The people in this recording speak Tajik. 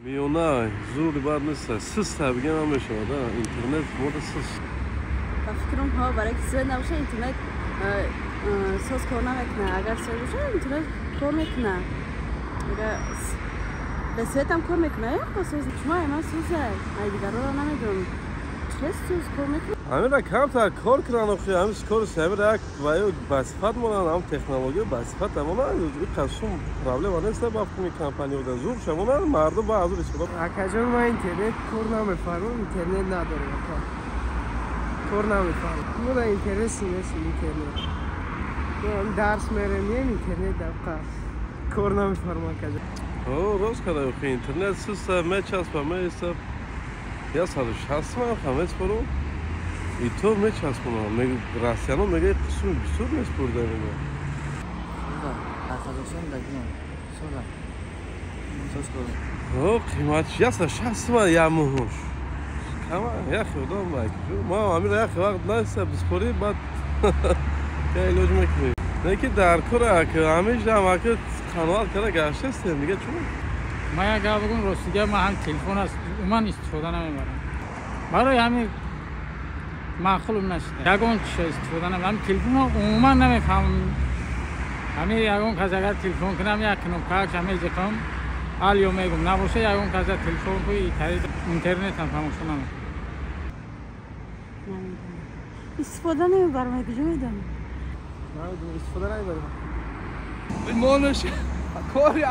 Миёна зури бад нест, систа бигем ҳам мешавад, интернет мода сис. Ба фикрам, ҳо, барои ки свет набошад, интернет соз кор намекунад. Агар свет бошад, интернет кор мекунад. Ба светам кор мекунад, ё ба соз шумо ман соза, ай дигарро намедонам. Чӣ соз кор мекунад? Ҳамира камтар кор кунанд, охи ҳамин скорость ҳамира як ваё ба сифат монанд, ҳам технология ба сифат монанд, ин проблема нест ба фикри компанияда зур шамонанд, мардум ба азур истифода. Акаҷон, ман интернет кор намефармам, интернет надорам, ака. Кор намефармам. Мо интерес нест интернет. Дарс мерем, интернет давқа. Кор намефармам, акаҷон. О, рост када, охи интернет систа мечаспа, меиста. 160 ман хам меспорам. И то мечаспонам. Россияно мега қисми бисёр меспурда мега. Дар Қазоқистон дагиам. Соза. Соз кор. О, қимат 160 ман як моҳош. Кама, яхи одам байк. Ма амир яхи вақт наиста биспорӣ, баъд я илоҷ мекунем. Не ки дар кор ака, ҳамеша ҳам ака қаноат карда гаштастем, дига чун? Ман як гап бигӯм, ростига ман ҳам телефон аст, умуман истифода намебарам. Барои ҳамин маъқулам нашуда. Ягон чизо истифода намебарам. Телефонро умуман намефаҳмам. Ҳамин ягон кас агар телефон кунам, як кнопкааш мезиқам, алё мегум. Набоша ягон кас телефон куи, интернетам тамошо намекунам. Намедонам. Истифода намебарам, куҷо медонам? Намедонам, истифода намебарам. Монаш кори